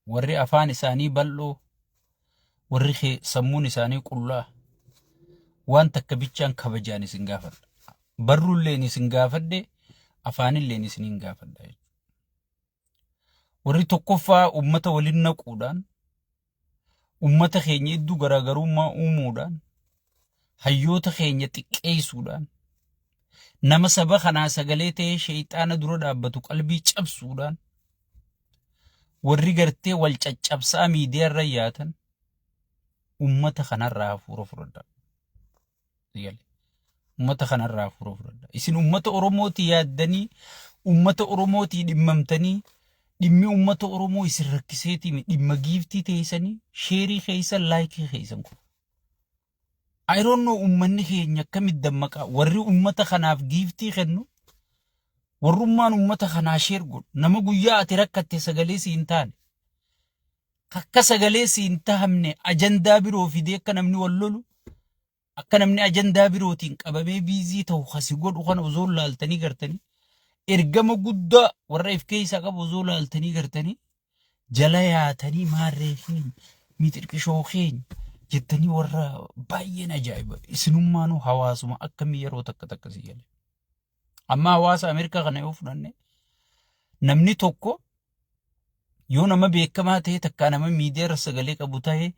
Warri afaan isaanii bal'oo, warri sammuun isaanii qullaa, waan takka bichaan kabajaan isin gaafadha. Barruulleen isin gaafadhe, afaanilleen isiniin gaafadha jechuudha. Warri tokkoffaa ummata waliin naquudhaan, ummata keenya iddoo garaagarummaa uumuudhaan, hayyoota keenya xiqqeessuudhaan, nama saba kanaa sagalee ta'ee sheeyxaana dura dhaabbatu qalbii cabsuudhaan, warri gartee wal caccabsaa miidiyaa irra yaatan ummata kanarraa hafuura fudhadhaa. Sigale. Ummata kanarraa hafuura fudhadhaa. Isin ummata Oromootii yaaddanii, ummata Oromootii dhimmamtanii, dhimmi ummata Oromoo isin rakkiseetii dhimma giiftii teessanii, sheerii keessan, laayikii keessan qofa. I don't know ummanni keenya akkamitti dammaqaa. Warri ummata kanaaf giiftii kennu, warrummaan ummata kanaa share godhu, nama guyyaa ati rakkatte sagalee si hin taane, akka sagalee si hin tahamne ajandaa biroo fidee akka namni wal lolu, akka namni ajandaa birootiin qabamee busy ta'u kasi godhu kana osoo laaltanii gartanii, ergama guddaa warra if keessaa qabu osoo laaltanii gartanii, jala yaatanii maarree keenya, mixirqishoo keenya jettanii warra baay'een ajaa'iba. Isinummaanuu hawaasuma akkamii yeroo takka takka si gale. Amma hawaasa Ameerikaa kana yoo fudhanne, namni tokko yoo nama beekamaa ta'e, takkaa nama miidiyaa irra sagalee qabu ta'e,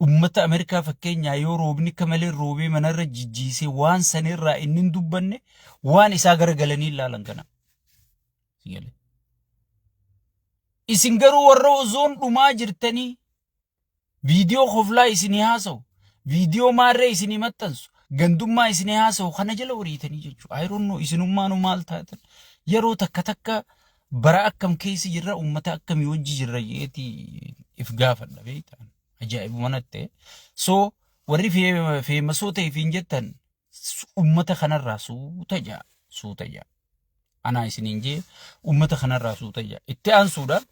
ummata Ameerikaa fakkeenyaa yoo roobni akka malee roobee manarra jijjiisee, waan sanirraa inni hin dubbanne waan isaa garagalanii ilaalan kana. Isin garuu warra osoon dhumaa jirtanii viidiyoo koflaa isinii haasa'u, viidiyoo maarree isinii maxxansu, gandummaa isinii haasa'u kana jala horiitanii jechuudha. I don't know isinummaanuu maal taatan. Yeroo takka takka bara akkam keessa jirra, uummata akkamii wajji jirra jeeti if gaafadha beektaa. Ajaa'ibuma natti ta'e. So warri feemasoo ta'eef hin jettan, uummata kanarraa suuta ja'a, suuta ja'a. Anaa isiniin jee, uummata kanarraa suuta ja'a. Itti aansuudhaan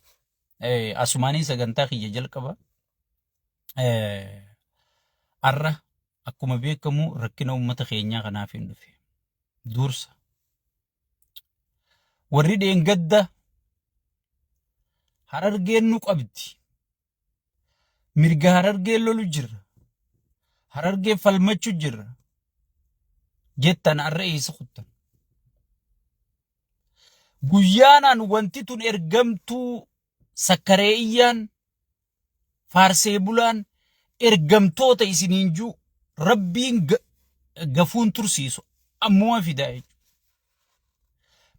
asumaanii sagantaa kiyya jalqaba. Arra akkuma beekamu rakkina uummata keenyaa kanaaf hin dhufe. Dursa. Warri dheengadda Harargeen nu qabdi. Mirga Harargeen lolu jirra. Harargeen falmachu jirra. Jettan arra eessa kuttan? Guyyaanaan wanti tun ergamtuu sakkaree'iyyaan faarsee bulaan ergamtoota isiniin juu, rabbiin gafuun tursiisu ammuma fidaa jechuudha.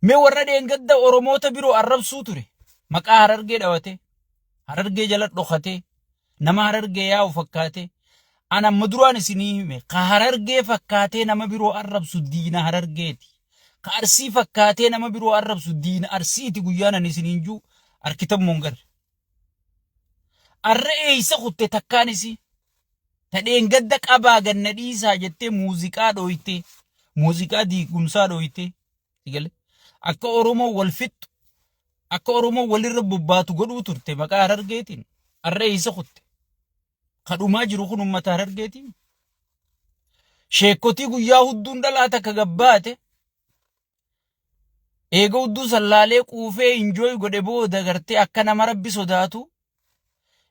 Mee warra dheengadda Oromoota biroo arrabsuu ture, maqaa Harargee dhawatee, Harargee jala dhokatee, nama Harargee yaa'u fakkaatee, an amma duraan isinii hime, ka Harargee fakkaatee nama biroo arrabsu diina Harargeeti. Ka Arsii fakkaatee nama biroo arrabsu diina Arsiiti. Guyyaan ani isiniin juu arkitammoo hin garre. Arra eeysa kutte takkaan isii? Ta dheengadda qabaa ganna dhiisaa jettee muuziqaa dhooytee, muuziqaa diigumsaa dhooytee, sigale akka Oromoo wal fixxu, akka Oromoo walirra bobbaatu godhuu turte maqaa Harargeetiin, arra eeysa kutte? Ka dhumaa jiru kun uummata Harargeetiin. Sheekkotii guyyaa hudduun dhalaa takka gabbaate, eega hudduu sallaalee quufee enjoy godhe booda gartee akka nama Rabbi sodaatu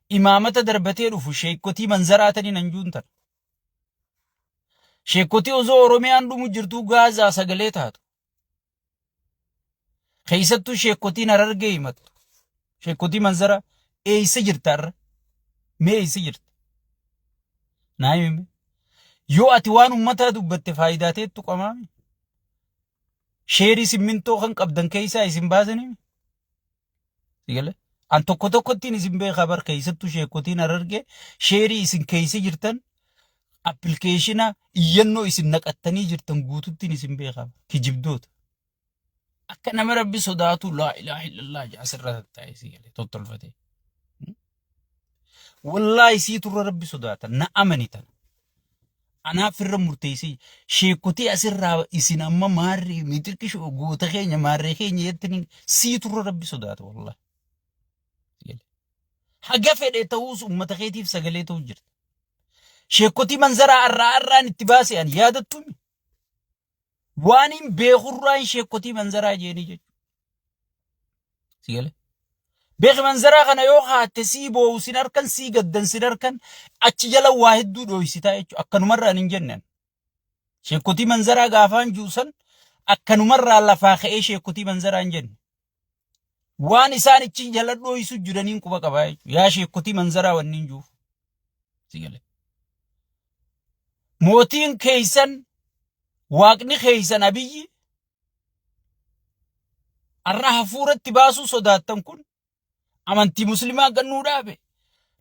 imaamata darbatee dhufu, sheekkotii manzaraa tanii nan juun tana. Sheekkotii osoo Oromiyaan dhumu jirtuu Gaazaa sagalee taatu. Keessattuu sheekkotiin Harargee himattu. Sheekkotii manzaraa eessa jirta har'a? Mee eessa jirta? Naa himi. Yoo ati waan ummataa dubbatte faayidaa teettu qamaami. Sheerii simmintoo kan qabdan keessaa isin baasanii. Sigale. An tokko tokkottiin isin beekaa bar. Keessattuu sheekotiin Harargee sheerii isin keessa jirtan, appilikeeshina iyyannoo isin naqattanii jirtan guututtiin isin beekaa, kijibdoota. Akka nama Rabbi sodaatu laa ilaaha illallah jedha asirra tattaa'ee sigale tottolfatee. Wallaahi siiturra Rabbi sodaata, na amani tana. Anaaf irra murteessee, sheekotii asirraa isin amma maarree mitirqishoo goota keenya, maarree keenya jettanii, siiturra Rabbi sodaata wallaahi. Haga fedhe ta'uus uummata keetiif sagalee ta'uu jirta. Sheekotii manzaraa arraa arraan itti baase ani yaadattuumi. Waan hin beekurraan sheekotii manzaraa jeenii jechuudha. Sigale. Beeki manzaraa kana yoo kaatte sii boo'u sin harkan sii gaddan sin harkan achi jala waa hedduu dhooysitaa jechuudha. Akkanumarraan hin jenne. Sheekotii manzaraa gaafaan juusan akkanumarraa lafaa ka'ee sheekotii manzaraa hin jenne. Waan isaan ichi jala dhooysu jiraniin quba qabaa jechuudha. Yaa sheekotii manzaraa wanni hin juuf. Si galee. Mootiin keeysan waaqni keeysan Abiyyi har'a hafuuratti baasuu sodaattan kun amantii muslimaa gad nuu dhaabe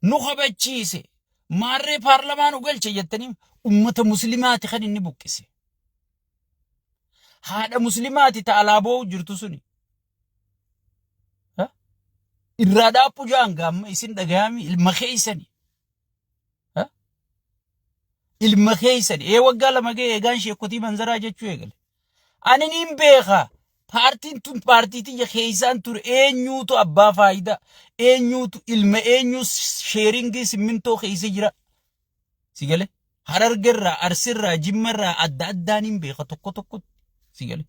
nu kabachiise maarree paarlamaa nu galche jettanii ummata muslimaati kan inni buqqise. Haadha muslimaati ta alaa boo'u jirtu suni. Ha? Irraa dhaaphu ja'an gaamma isin dhagayami ilma keeysani. Ha? Ilma keeysani. Ee waggaa 2 ga'e eegaan sheekotii manzaraa jechuu eegale. Ani niin beeka. Paartiin tun paartii tiyya keeysaan ture eenyuutu abbaa faayidaa eenyuutu ilma eenyuu sheeringii simmintoo keeysa jira. Si gale? Harargerraa, Arsirraa, Jimmarraa adda addaan hin beeka tokko tokkotti. Si gale?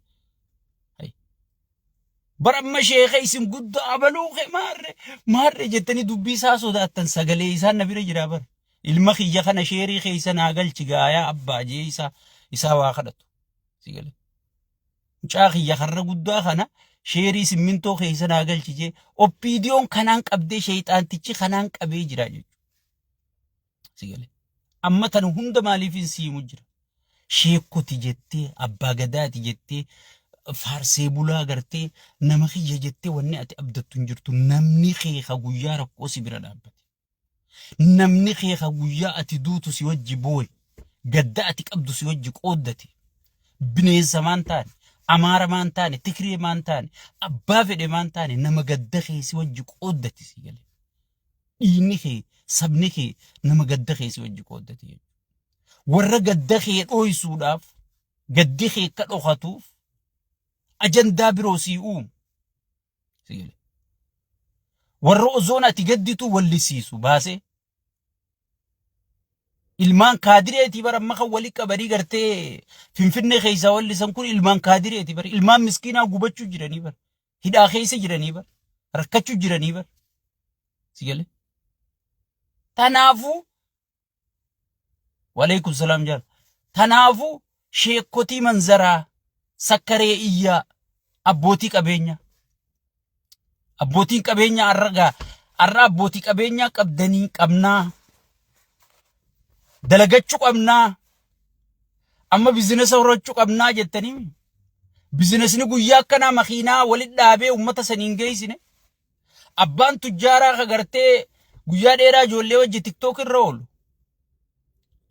Bara amma sheeka isin guddaa abaluu kee maarre maarre jettanii dubbii isaa sodaattan sagalee isaan na bira jira bara. Ilma kiyya kana sheerii keessa naa galchi gaayaa abbaa jee isaa isaa waa kadhatu. Si gale. Mucaa kiyya karra guddaa kana sheerii simmintoo keessa naa galchi jee oppiidiyoon kanaan qabdee sheexaantichi kanaan qabee jira jechuudha. Si gale. Amma tana hunda maaliif hin siimu jira? Sheekoti jettee, abbaa gadaati jettee, faarsee bulaa gartee nama kiyya jettee wanni ati abdattu hin jirtu. Namni kee ka guyyaa rakkoo si bira dhaabbate. Namni kee ka guyyaa ati duutu si wajji booye. Gadda ati qabdu si wajji qooddate. Bineensa maan taane, Amaara maan taane, Tigree maan taane, abbaa fedhe maan taane nama gadda kee si wajji qooddate si galee. Dhiigni kee, sabni kee nama gadda kee si wajji qooddate jechuudha. Warra gadda kee dhooysuudhaaf, gaddi kee akka dhokatuuf ajandaa biroo sii uumu. Si galee. Warra osoon ati gadditu wallisiisu baasee ilmaan kaadireetii bara amma kan wali qabanii gartee Finfinnee keessaa wallisan kun ilmaan kaadireetii bara ilmaan miskiinaa gubachuu jiranii bara. Hidhaa keessa jiranii bar. Rakkachuu jiranii bar. Si galee? Tanaafuu waleekum salaam jaal. Tanaafuu sheekotii manzaraa sakkaree iyyaa abbootii qabeenyaa. Abbootiin qabeenyaa har'a gaa har'a abbootii qabeenyaa qabdanii qabnaa. Dalagachuu qabnaa. Amma bizinesa horachuu qabnaa jettanii bizinesni guyyaa akkanaa makiinaa walitti dhaabee uummata saniin geessine. Abbaan tujjaaraa ka gartee guyyaa dheeraa ijoollee wajji tiktook irra oolu.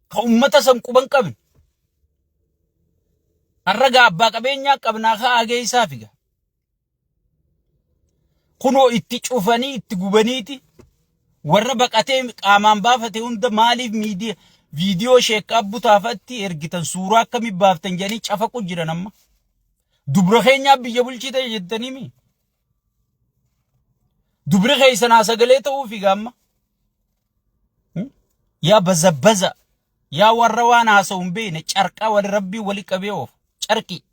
Ka uummata san quban qabne. Har'a gaa abbaa qabeenyaa qabnaa ka'aa geessaa figa. Kunoo itti cufanii itti gubaniiti warra baqatee qaamaan baafate hunda maaliif miidiyaa viidiyoo sheekka abbutaafatti ergitan suuraa akkamii baaftan jedhanii cafaqu jiran amma. Dubra keenyaa biyya bulchite jettanii mi? Dubri keessan haa sagalee ta'uufi gaamma. Yaa bazabbaza yaa warra waan haasa'u hin beekne carqaa wal rabbii wali qabee oofu carqii.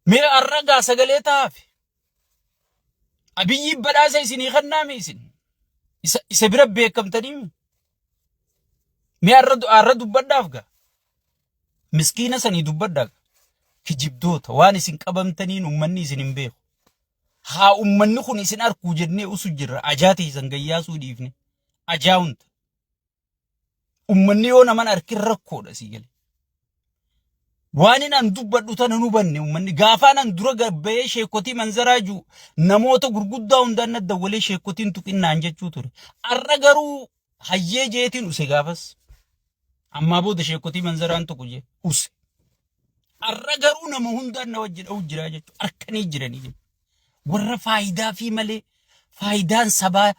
Mee har'a gaa sagalee ta'aafi. Abiyyi badhaasa isinii kennaame isin. Isa bira beekamtanii. Mee har'a dubbadhaaf gaa. Miskiina sanii dubbadhaa gaa. Kijibdoota waan isin qabamtaniin ummanni isin hin beeku. Haa ummanni kun isin arkuu jennee usu jirra ajaa teessan gayyaasuu dhiifne. Ajaa hunda. Ummanni yoo naman arkin rakkoodha sii gale. Waan inni an dubbadhu tana nu banne ummanni gaafaan an dura gabba'ee sheekotii manzaraa jiru namoota gurguddaa hundaan na dawwalee sheekotiin tuqinnaan jechuu ture. Arra garuu hayyee jeetiin use gaafas. Ammaa booda sheekotii manzaraan tuqu jee use. Arra garuu nama hundaan na wajji dha'u jiraa jechuudha. Arkanii jiranii jechuudha. Warra faayidaa fi malee faayidaan sabaa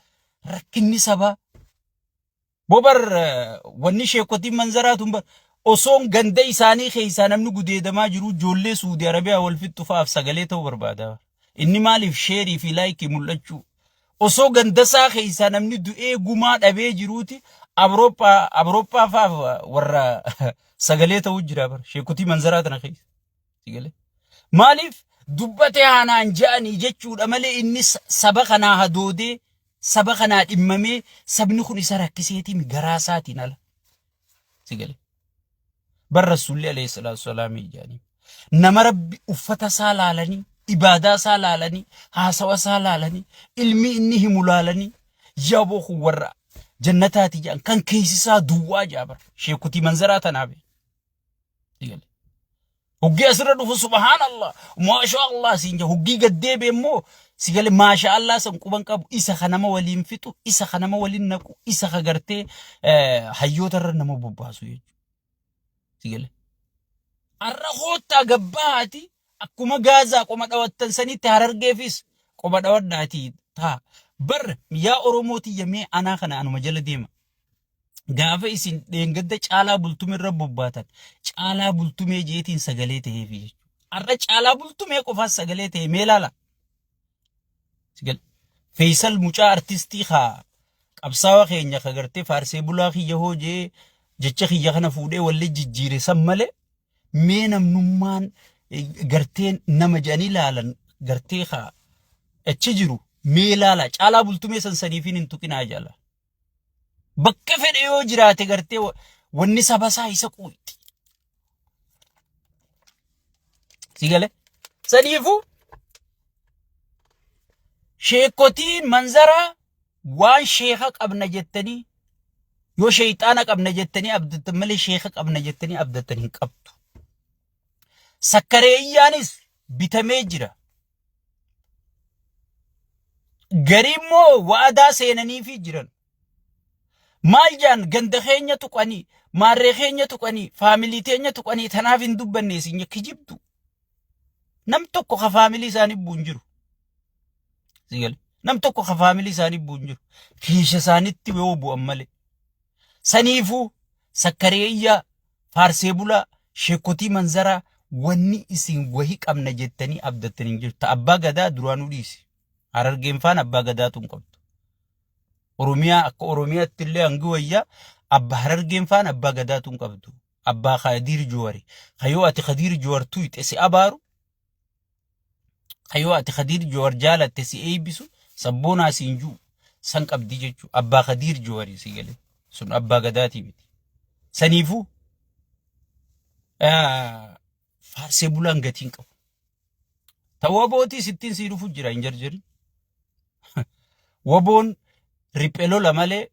rakkinni sabaa Bobar wanni sheekotiin manzaraa tun bar osoon ganda isaanii keessaa namni gudeedamaa jiru ijoollee Suudi Arabiyaa wal fixxu fa'aaf sagalee ta'uu barbaada. Inni maaliif sheerii fi laayikii mul'achuu? Osoo gandasaa keessaa namni du'ee gumaa dhabee jiruuti Awurooppaa Awurooppaa fa'aaf warra sagalee ta'uu jira bar sheekotii manzaraa tana keessa. Sigalee. Maaliif dubbate haanaan ja'anii jechuudha malee inni saba kanaa hadoodee saba kanaa dhimmamee sabni kun isa rakkiseetiin garaa isaatiin ala. Si gale. Bar Rasuulli alayhi salaatu salaamii jedhanii. Nama Rabbi uffata isaa laalanii, ibaadaa isaa laalanii, haasawa isaa laalanii, ilmi inni himu laalanii, yaboo kun warra jannataati jedhan kan keessi isaa duwwaa jedha bar. Sheekutii manzaraa tanaaf. Si gale. Hoggii asirra dhufu subhaanallah maashaa Allah siin jedha. Hoggii gad deebi'e immoo si gale maashaa Allah san quban qabu isa ka nama waliin fixu isa ka nama waliin naqu isa ka gartee hayyoota irra nama bobbaasu jechuudha. Si gale. Arra koottaa gabbaati akkuma gaazaa qoma dhawattan sanitti harargeefis qoma dhawadhaatii taa. Bar yaa Oromoo tiyya mee anaa kana anuma jala deema. Gaafa isin dheengadda caalaa bultumee irra bobbaatan caalaa bultumee jeetiin sagalee ta'eefi jechuudha. Har'a caalaa bultumee qofaas sagalee ta'e mee ilaala. Feesal mucaa artistii kaa qabsaawa keenya ka gartee faarsee bulaa kiyya hoo jee jecha kiyya kana fuudhee walli jijjiire san malee mee namnummaan gartee nama jedhanii ilaalan gartee kaa achi jiru mee ilaala caalaa bultumee san saniifiin hin tuqinaa jaala. Bakka fedhe yoo jiraate gartee wanni saba isaa isa quuqxi. Si gale? Saniifuu sheekotiin manzaraa waan sheeka qabna jettanii yoo sheeyxaana qabna jettanii abdattan malee sheeka qabna jettanii abdattan hin qabdu. Sakkareeyyaanis bitamee jira. Garii immoo wa'adaa seenaniifii jiran. Maal jaan ganda keenya tuqanii, maarree keenya tuqanii, faamilii teenya tuqanii tanaaf hin dubbanne isin kijibdu. Nam tokko ka faamilii isaanii bu'u hin jiru. Si gale? Nam tokko ka faamilii isaanii bu'u hin jiru. Kiisha isaanitti yoo bu'an malee. Saniifuu sakkareeyyaa, faarsee bulaa, sheekotii manzaraa wanni isin wahi qabna jettanii abdattan hin jirtu. Ta abbaa gadaa duraanuu dhiisi. Harargeen faan abbaa gadaatu hin qabdu. Oromiyaa akka Oromiyaatti illee hangi wayyaa abba Harargeen faan abbaa gadaatu hin qabdu. Abbaa Khadiir Juwari. Kayoo ati Khadiir Juwar tuyxe si abaaru. Kayoo ati Khadiir Juwar jaalatte si eeybisu sabboonaa siin ju'u san qabdi jechuu. Abbaa Khadiir Juwari si galee. Sun abbaa gadaatii miti. Saniifuu faarsee bulaan gatiin qabu. Ta wabootii sittiin sii dhufu jira hin jarjarin. Waboon riphee lola malee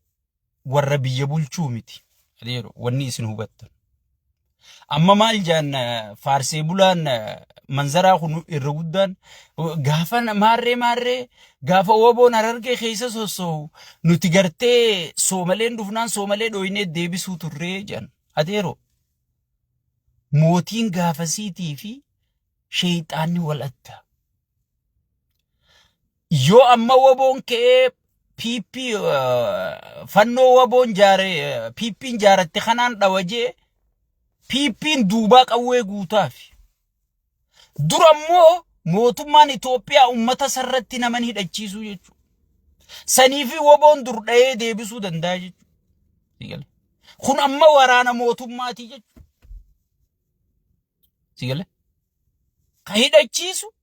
warra biyya bulchuu miti. Adeero wanni isin hubattan. Amma maal jaan faarsee bulaan manzaraa kun irra guddaan gaafa maarree maarree gaafa waboon harargee keessa sossoohu nuti gartee soomaleen dhufnaan soomalee dhooynee deebisuu turree jedhan. Adeero mootiin gaafasiitii fi sheeyxaanni wal adda. Yoo amma waboon ka'ee PP fannoo waboon jaare PP'n jaaratte kanaan dhawajee PP'n duubaa qawwee guutaafi. Dura immoo mootummaan Itoophiyaa uummata isarratti nama ni hidhachiisuu jechuudha. Sanii fi waboon dur dhahee deebisuu danda'a jechuudha. Kun amma waraana mootummaatii jechuudha. Si gale? Ka hidhachiisu,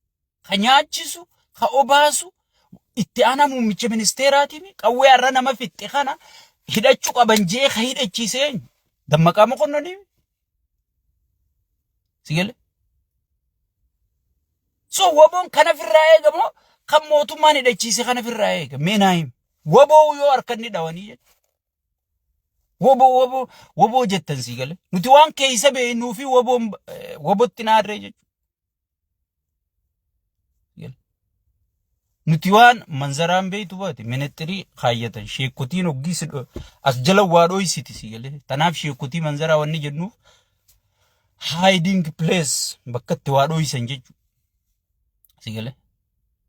ka nyaachisu, ka obaasu itti aanaa muummicha ministeeraatiin qawwee har'a nama fixxe kana hidhachuu qaban jee ka hidhachiise eenyu? Dammaqaa Mokonninii? Si gale? So waboon kana firraa eega moo kan mootummaan hidhachiise kana firraa eega? Mee naa himi. Waboo yoo harkanni dhawanii jechuudha. Woboo woboo woboo jettan sii gale. Nuti waan keessa beeknuu fi woboon wobotti naarree jechuudha. Nuti waan manzaraan beektu baate ministirii kaayyatan sheekotiin hoggii si as jala waa dhoysiti sii galee. Tanaaf sheekotii manzaraa wanni jennuuf hiding place bakka itti waa dhoysan jechuudha. Sii galee.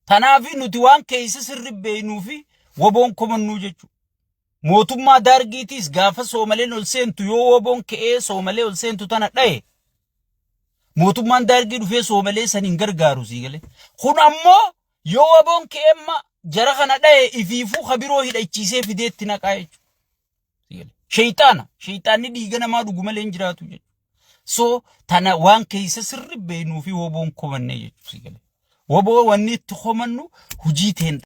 Tanaaf nuti waan keessa sirri beeknuu fi woboon komannuu jechuudha. Mootummaa Daargiitiis gaafa Soomaleen ol seentu yoo woboon ka'ee Soomalee ol seentu tana dhaye mootummaan Daargii dhufee Soomalee san hin gargaaru sii galee. Kun ammoo yoo woboon ka'ee amma jara kana dhaye ifiifuu ka biroo hidhachiisee fidee itti naqaa jechuudha. Sii galee. Sheeyxaana. Sheeyxaanni dhiiga namaa dhugu malee hin jiraatu jechuudha. So tana waan keessa sirri beeknuu fi WBOn komannee jechuudha si galee. WBO wanni itti komannu hujii teen.